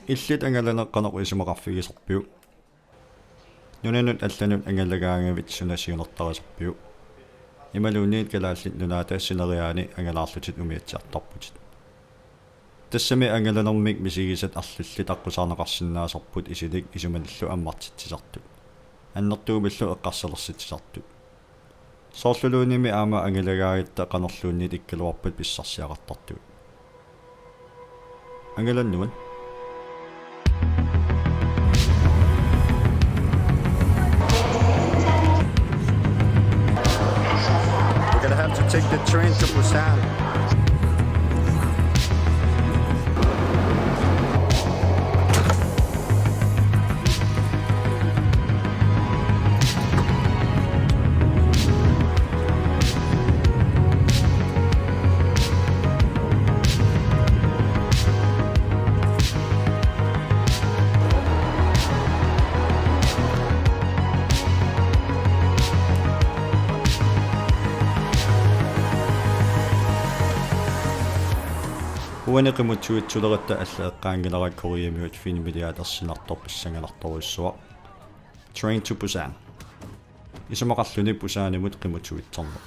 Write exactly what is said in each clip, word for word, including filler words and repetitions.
Illit angalaneq qanoq isumaqarfigisarpiuk? Nunanut allanut angalagaangavit suna siunertarisarpiuk? Imaluunniit Kalaallit Nunaata sineriaani angalaarlutit umiatsiartarputit. Tassami angalanermik misigisat arlallit aqqusaarneqarsinnaasarput isilik isumanillu ammartitsisartut. Annertuumillu eqqarsalersitsisartut. Soorluluunniimmi aamma angalagaangatta qanorluunniit ikkaluarpat pissarsiaqartartugut. Angalannuat. We're gonna have to take the train to Busan. Uani qimuttuitsuleratta alla eqqaanngilara Koreamiut filmiliaat ersinartorpassanganartorujussuaq Train to Busan. Isumaqarluni Busanimut qimuttuitsorneq.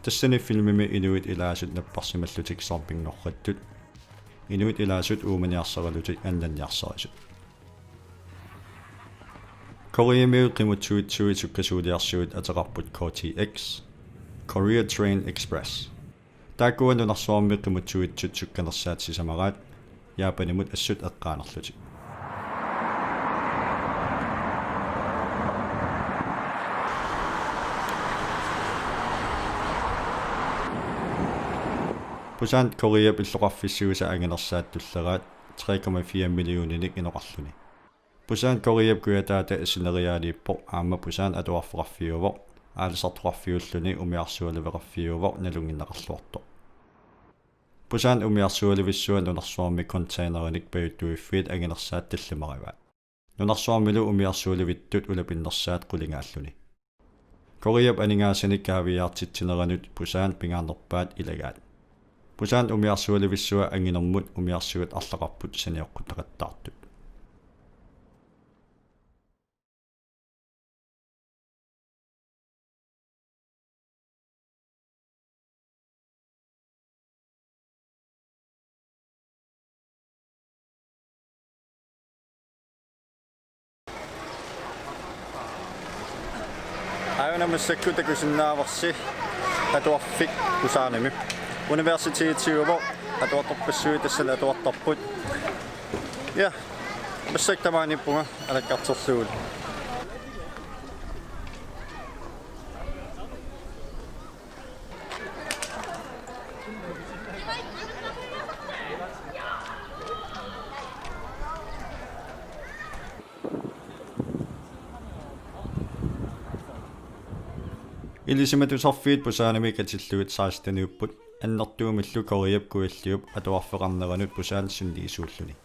Tassani filmimi inuit ilaasut napparsimallutik zombinngortut. Inuit ilaasut uumaniarsaralutik annanniarsarisut. Koreamiut qimuttuitsui sukkasuuliarsuit ateqarput K T X, Korea Train Express. Taakkua nunarsuarmi qimuttuitsut sukkanersaat sisamaraat, Japanimut assut eqqaanerlutik. Busan Koreap illoqarfissuisa anginersaat tulleraat tre komma fire millioninik inoqarluni. Busan Koreap kujataata sineriaaniippoq aamma Busan atuarfeqarfiuvoq, aalisartoqarfiulluni umiarsualiveqarfiuvoq nalunngineqarluartoq. Busan umiarsualivissua nunarsuarmi containerinik pajuttuiffiit anginersaat tallimarivaat. Nunarsuarmilu umiarsualivittut ulapinnersaat qulingaalluni. Koreap aningaasanik kaaviiaartitsineranut Busan pingaarnerpaat ilagaat. Busan umiarsualivissua anginermut umiarsuit arlaqarput sanioqquttaqattaartut. Aajuna massakkut takusinnaavarsi atuarfik Busanimi. Universitetiuvoq, atuartorpassuit tassani atuartarput. Ja, massakkut tamaaniippunga alakkarterlugulu. Ilisimatusarfiit Busanimi katillugit seksteniupput, annertuumillu Koreap kujalliup atuarfeqarneranut Busan sunniisuulluni.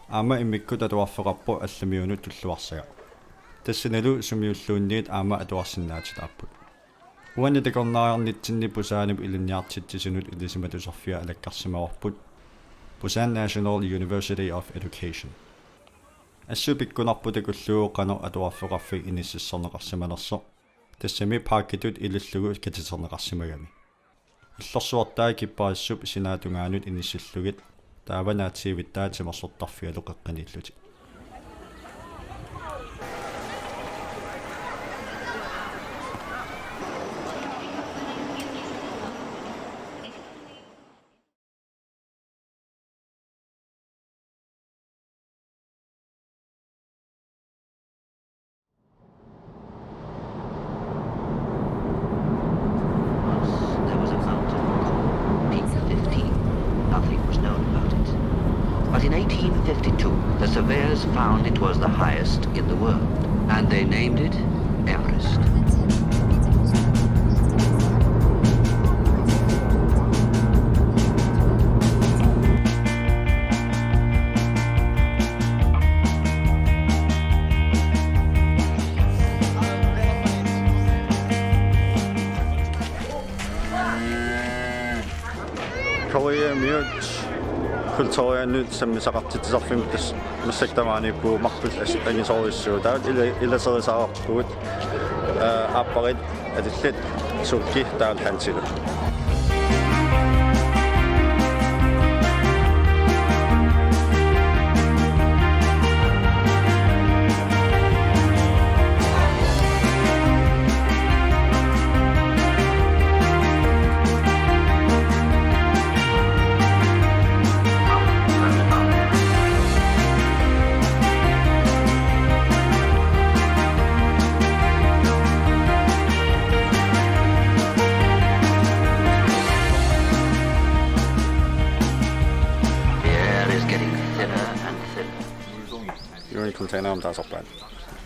Aamma immikkut atuarfeqarpoq allamiunut tulluarsagaq. Tassanilu sumiluunniit aamma atuarsinnaatitaapput. Uani takornariarnitsinni Busanip ilinniartitsisunut ilisimatusarfia alakkarsimavarput, Busan National University of Education. Assut pikkunarpoq takullugu qanoq atuarfeqarfik inississorneqarsimanersoq, tassami parkitut ilillugu katiterneqarsimagami. Illorsuartaat kipparissup sinaatungaanut inissillugit taava naatsiivittaat timersortarfialu qeqqaniillutik. There was a mountain called Peak fifteen. Nothing was known about it. But in eighteen fifty-two, the surveyors found it was the highest in the world, and they named it Everest. Koreamiut Kulturiannut sammisaqartitsisarfimmi tassa massakkut tamaaniippugut marluk as-, angisoorujussuuvoq. Taava ila-, ilaserisaavarput, eh, aapparit atillit Suukki taavalu Hansilu. The air is getting thinner and thinner. Iuani container om taasarpaat.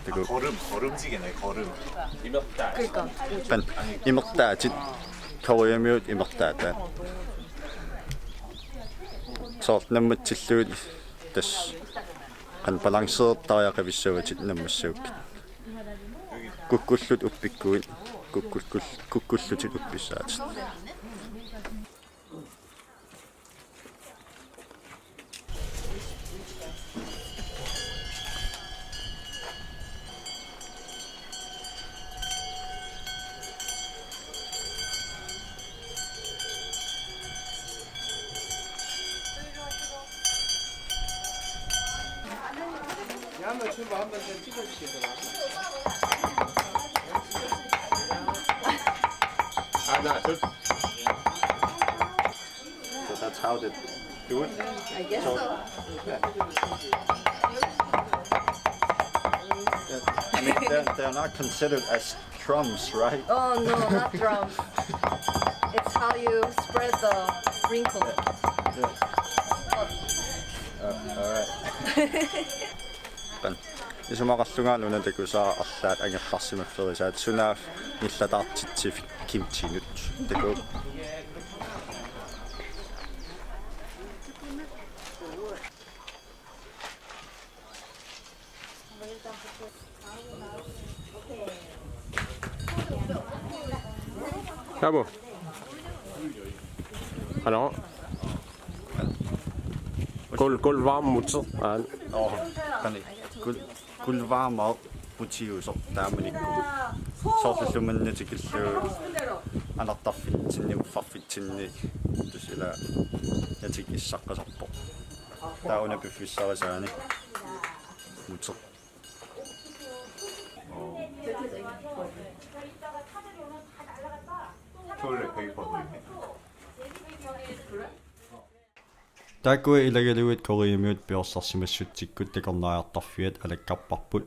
Taku. Korøm, korømsigeq, korøm. Pan, imertaatit, koreamiut imertaataat. Soorlu nammatsillugit tassa qanoq balanceertariaqavissavatit nammassaakkit. Kukkullutit uppikkuit, kukkukkul-, kukkullutit uppissaatit. So that's how they do it? I guess so. Yeah. I mean, they're, they're not considered as drums, right? Oh, no, not drums. It's how you spread the wrinkle. Yeah. Uh, all right. Pan. Isumaqarlunga una takusaara arlaat angerlarsimafferisaat sunaaffa nillataartitsivikkimtiinut. Taku. Jabo. Hallo. Gulv, gulvvarme muter. Ja. Nå, kan ikke. Gulv, gulvvarme butiusoq taamanikkut. Soorlu manna tikillugu anartarfitsinni, uffarfitsinni, tassa ila natik issaqqasarpoq. Taava una piffissarisaani muter. Toilet paper. Taakkua ilagalugit Koreamiut piorsarsimassutsikkut takornariartarfiat alakkarparput,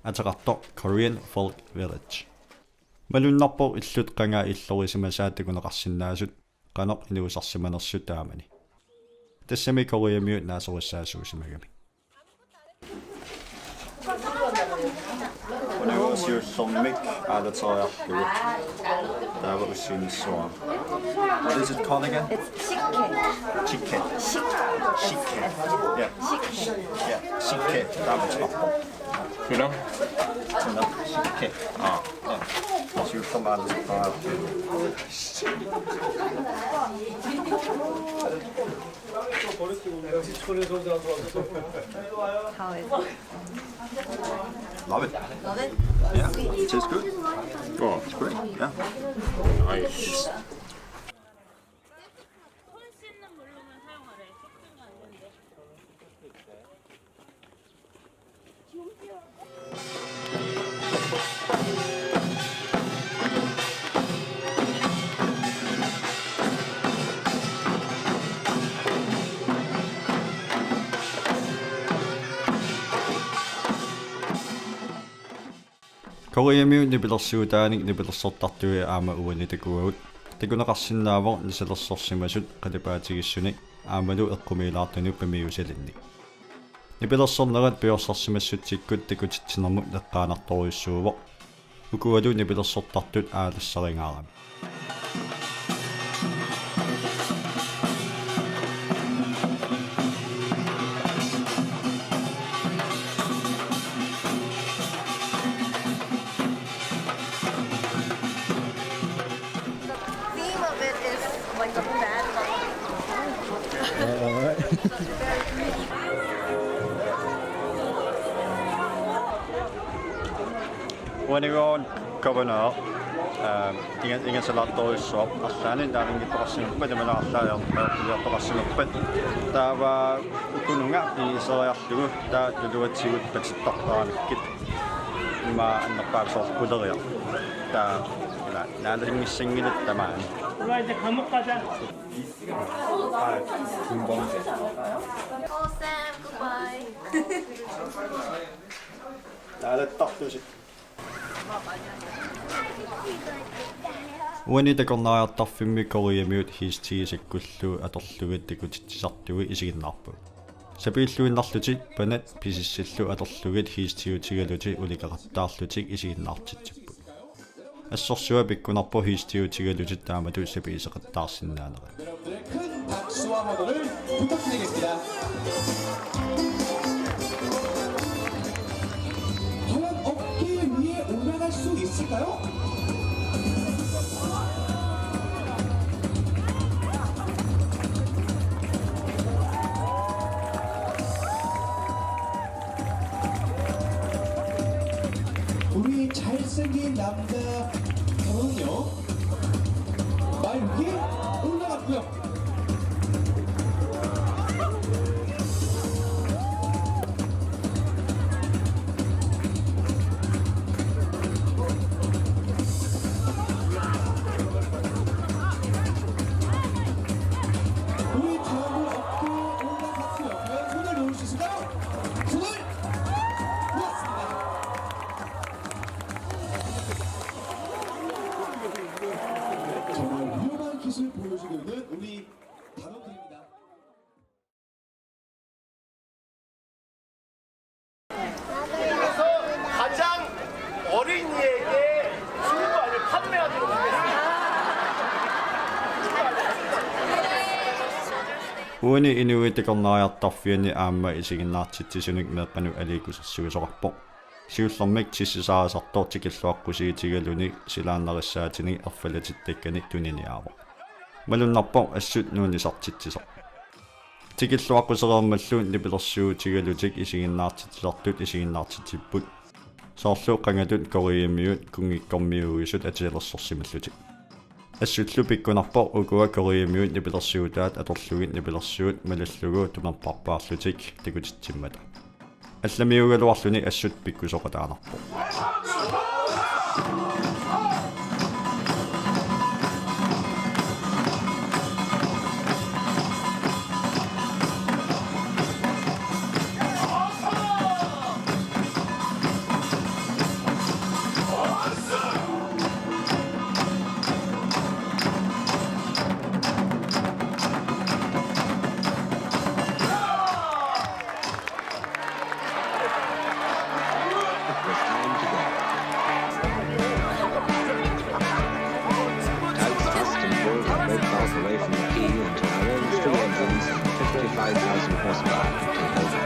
ateqartoq Korean Folk Village. Malunnarpoq illut qanga illorisimasaat takuneqarsinnaasut, qanoq inuusarsimanersut taamani. Tassami Koreamiut naasorissaasuusimagami. Una uanga siullermik aalateriarlugu. Taava ussiinissuara. What is it called again? It's chicken. Chicken. Chicken. Chicken. Yeah. Chicken. Yeah. Chicken. Taava ateqarpoq. Una? Una. Chicken. Ah. Yeah. Siullermik aalateriarlugu. How is it? Love it. Love it? Yeah, it tastes good. Oh, it's great. Yeah. Nice. Koreamiut nipilersuutaanik nipilersortartui aamma uani takuagut. Takuneqarsinnaavoq nisalersorsimasut qalipaatigissuni aammalu eqqumiilaartunut pimiusalinnik. Nipilersornerat piorsarsimassutsikkut takutitsinermut eqqaanartorujussuuvoq. Ukualu nipilersortartut aalassarigaarami. The theme of it is like a bad luck. All right. Uanigut Governor, øh, inga-, ingasalaartorujussuaq, arlaannik naalunngitsoqarsimappat, imaluunniit arlaat ajortuliortoqarsimappat. Taava ukununnga pigiseriarlugu, taava tuluatigut patittartaramikkit ima annerpaaq soorlu puleriarlugu. Taava ila naalunngissanngilatit tamaani. Awesome, goodbye. Naalattarlusi. Uani takornariartarfimmi Koreamiut hiistigisakkullu atorlugit takutitsisartui isiginnaarput. Sapiilluinnarlutik panat pisissillu atorlugit hiistiutigalutik ulikaqattaarlutik isiginnaartitsipput. Assorsuaq pikkunarpoq hiistiutigalutik taamatut sapiiseqattaarsinnaanerat. 여러분들의 큰 박수와 환호를 부탁드리겠습니다. 과연 어깨 위에 올라갈 수 있을까요? 우리 잘생긴 남자 결혼요. 말 위에 올라갔고요. 우리 다음은 어떻게 올라갔고요. 과연 손을 놓을 수 있을까요? 손을 놓았습니다. 정말 위험한 기술 보여주고 있는 우리 단원들입니다. 가장 어린이에게 신발을 판매하도록 하겠습니다. Uani inuit takornariartarfianni aamma isiginnaartitsisunik meeqqanut aliikkusersuisoqarpoq. Siullermik tissisarisartoq tikilluaqqusiitigalugu silaannarissaatinik erfalatittakkanik tuniniaavoq. Malunnarpoq assut nuunnisartitsisoq. Tikilluaqqusereermallu nipilersuutigalutik isiginnaartitsisartut isiginnaartitsipput. Soorlu qangatut Koreamiut kunngikkormiuugisut atisalersorsimallutik. Assullu pikkunarpoq ukua Koreamiut nipilersuutaat atorlugit nipilersuut malallugu tumerparpaarlutik takutitsimmata. Allamiugaluarluni assut pikkusoqataanarpoq. It was time to go. Tugs thrust and pulled a great bulk away from the quay and arranged the engines and fifty-five thousand horsepower to take over.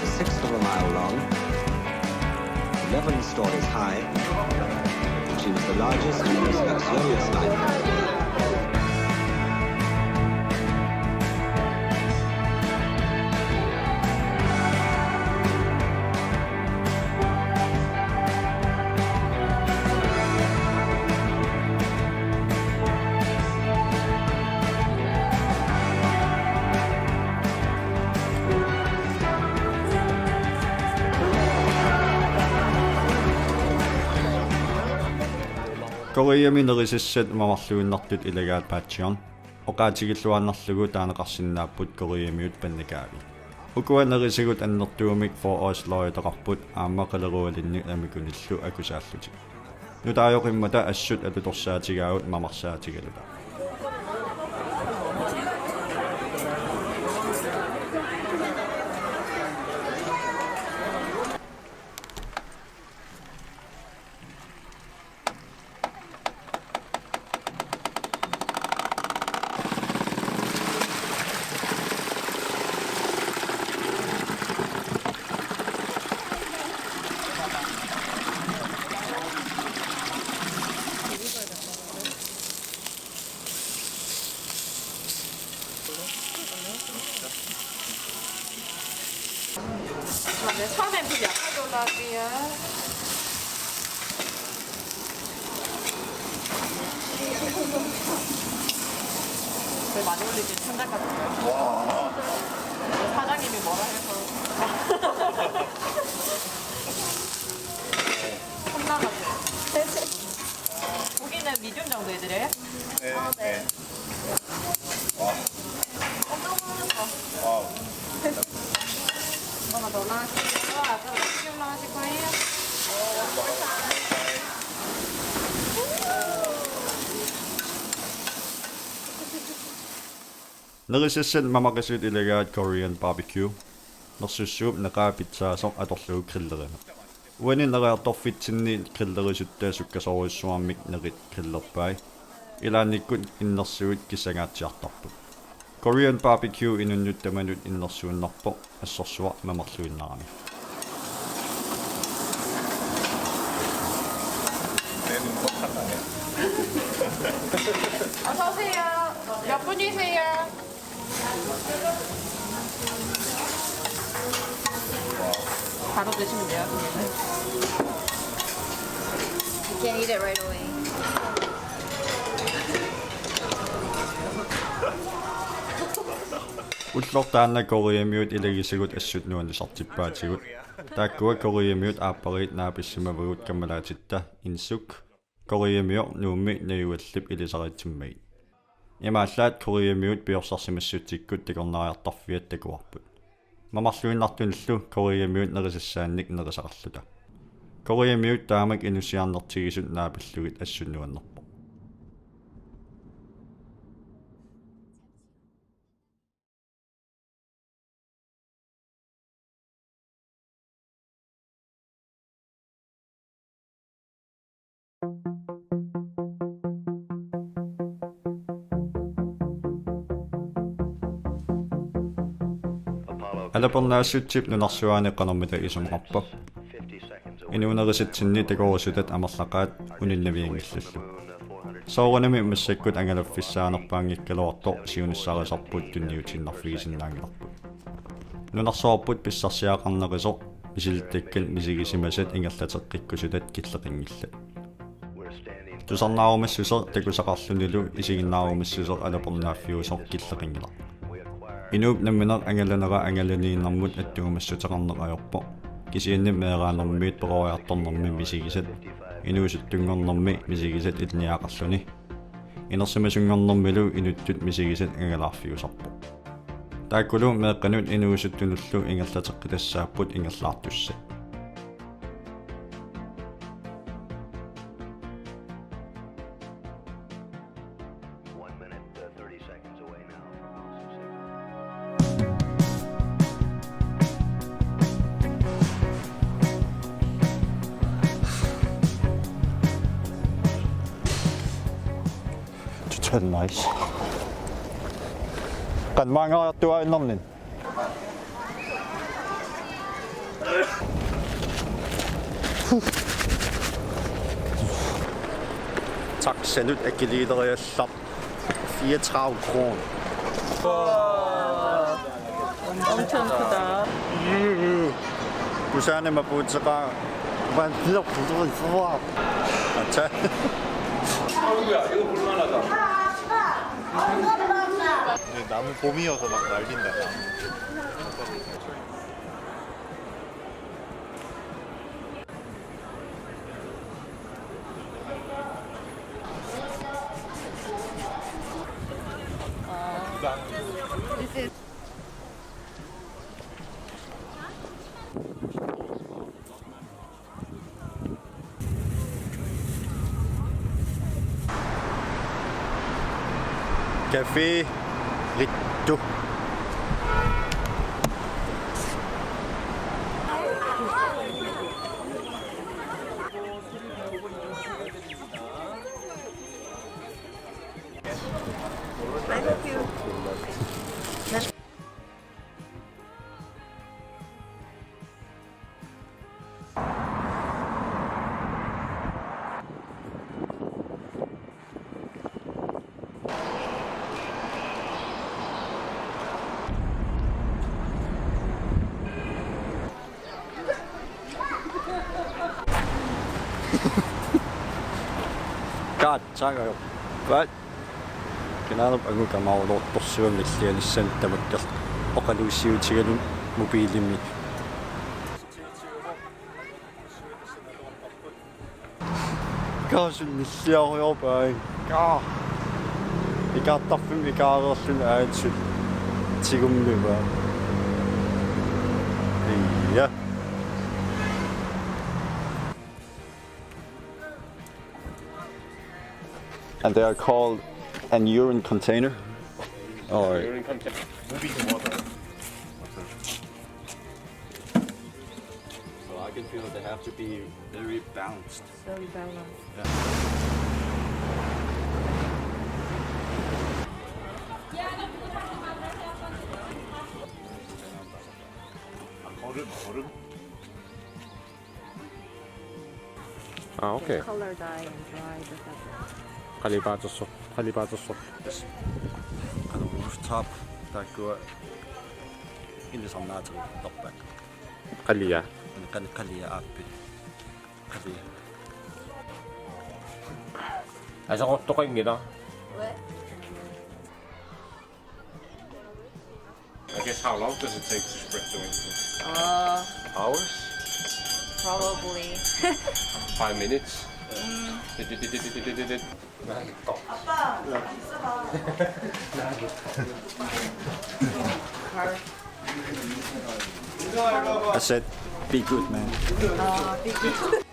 A sixth of a mile long, eleven stories high, she was the largest and most luxurious liner. Koreami nerisassat mamarluinnartut ilagaat Patreon oqaatigilluinnarlugu taaneqarsinnaapput Koreamiut pannakaavik. Ukua nerisagut annertuumik forårsløjteqarput aamma qalerualinnik amikunillu akusaallutik. Nutaajoqimmata assut alutorsaatigaavut mamarsaatigaluta. 네, 처음엔 불 약하게 올라갈게요. 네, 많이 올리지, 천장 같은 거. 사장님이 뭐라 해서. 혼나가지고. 고기는 미디움 정도 해드려요? 네. 아, 네. 네. 와. 어, 너무 예뻐. 와. 이거는 넣어놨으니까 아까 어떻게 올라가실 거예요? Nerisassat mamaqisuut ilagaat Korean barbecue. Nersussuup neqaa pitsaasoq atorlugu grillerineq. Uani neriartorfitsinni grillerisutta sukkasoorujussuarmik nerit grillerpai. Ilaannikkut innersuut kissangaatsiartarput. Korean barbecue inunnut tamanut innersuunnarpoq, assorsuaq mamarluinnarami. 어서 오세요. 몇 분이세요? 바로 드시면 돼요. You can eat it right away. Ulloq taanna Koreamiut ilagisagut assut nuannisartippaatigut. Taakkua Koreamiut aappariit naapissimavagut kammalaatitta Insuk, Koreamioq Nuummi najugallip ilisaritsimmagit. Imaallaat Koreamiut piorsarsimassutsikkut takornariartarfiat takuarput. Mamarluinnartunillu Koreamiut nerisassaannik nerisaqarluta. Koreamiut taamak inussiarnertigisut naapillugit assut nuannerpoq. Alapernaassutsip nunarsuani qanormita isumaqarpa? Inuunerisatsinni takorusutat amerlaqaat uninnavianngillallu. Soorunami massakkut angalaffissaanerpaanngikkaluartoq siunissarisarput tunniutiinnarfigisinnaanngilarput. Nunarsuarput pissarsiaqarnerisoq misilittakkat misigisimasat ingerlateqqikkusutat killeqanngillat. Tusarnaarumassuseq takusaqarlunilu isiginnaarumassuseq alapernaaffiusoq killeqanngilaq. Inuup nammineq angalanera angalaniinnermut attuumassuteqarneq ajorpoq. Kisianni meeraanermiit peroriartornermi misigisat, inuusuttunngornermi misigisat ilinniagaqarluni. Inersimasunngornermilu inuttut misigisat angalaarfiusarpoq. Taakkulu meeqqanut inuusuttunullu ingerlateqqitassaapput ingerlaartussat. One minute, uh, thirty seconds away now. Total nice. Qanmaangaartuaannarnin. Taxanut akiliileriallarpoq fireogtredive kroner. Omtømt på dig. Busanima puuteqaanga. Vaan fireogtredive kroner. Ata. Namu pomiyoso mak nalginda. Café Rittu. I hope you. Aatsaat ajorpaat. Kinaanap angukamaaruloortorsuaq nillianissannut tamakkerlugu oqaluussiutigalugu mobilimik. Kaasun nilliarujorpaat. Kaa. Ikaartarfimmi ikaareerluni aatsut tigummivaat. Ja. And they are called an urine container. All right. Urine container. Moving water. So I can feel they have to be very balanced. Very balanced. Yeah. Aa, okay. Color dye and dry the fabric. Qalipaatersoq, qalipaatersoq. Qanoq rooftop taakkua ilisarnaateqartarpakka. Qalia. Qan-, qalia aappi. Qalia. Aserortoqanngilaq. I guess, how long does it take to spread the wind? Uh, hours? Probably. Five minutes? Mm. I said, be good, man. Uh, be good.